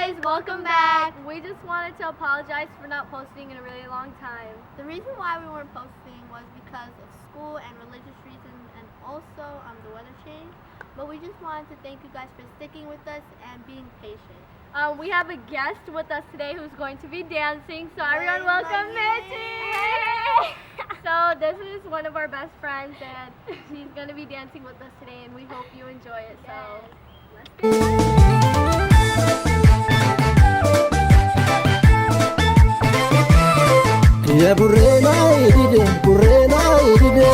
Guys, welcome back. We just wanted to apologize for not posting in a really long time. The reason why we weren't posting was because of school and religious reasons and also the weather change. But we just wanted to thank you guys for sticking with us and being patient. We have a guest with us today who's going to be dancing. So everyone, welcome Hey. Mitzi. So this is one of our best friends, and she's gonna be dancing with us today, and we hope you enjoy it. So let's get started. Kiyya burreenaa idide burreenaa idide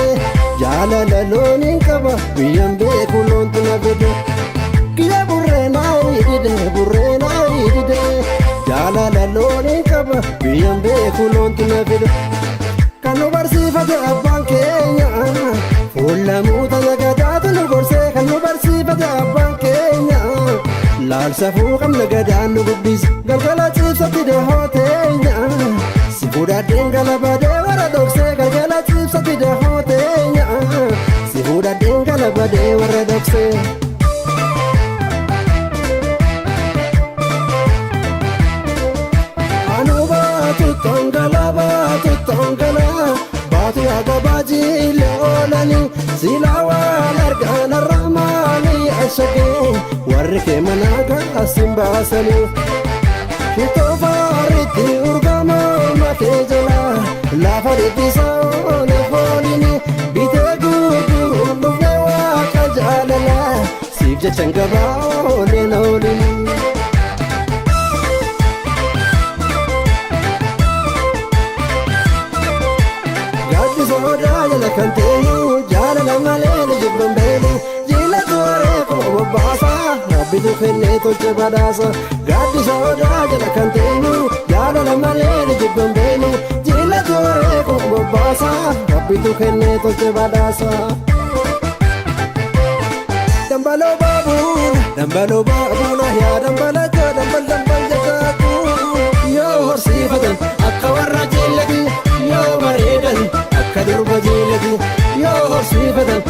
jaalala looniin qaba biyyan beeku loontu na fide. Kiyya burreenaa idide burreenaa idide jaalala looniin qaba biyyan beeku loontu na fide. Kan nu barsiifate abbaan keenya fuula muuta nagadaatu nu gorsee kan nu barsiifate abbaan keenya. Laalsafuu qabna gadaan nu guddise galgala ciibsatti dahoo teenya. Si fudhadheen galabadee warra dhoksee galgala ciibsatti dahoo teenya. Si fudhadheen galabadee warra dhoksee. Anu baatu tongala baatu tongala baatu haga baajiilee oolanii silaa waan argaan arramaanii ashagee warri kee manaa gaasin baasanii. Shittoo faaritti urgamaa matee jala lafa dhiphisaa oole foolini bitee gurguruun dhufee waaqa jaalala siif jechan gabaa ooleen oolini. Gaaddi sodaa jala kan teenyu jaalala malee ni jibban beelu jila tooree koo bobbaasa rabbitu kennee tolche badhaasa. Gaaddi sodaa jala kan teenyu jaalala malee ni jibban beelu jila tooree koo bobbaasa rabbitu kennee tolche badhaasa. Dambaloo baabuuna dambaloo baabuuna yaa dambalachoo dambal dambal jataatu yoo horsiifatan akka warra jeellati yoo bareedan akka durba jeellati yoo horsiifatan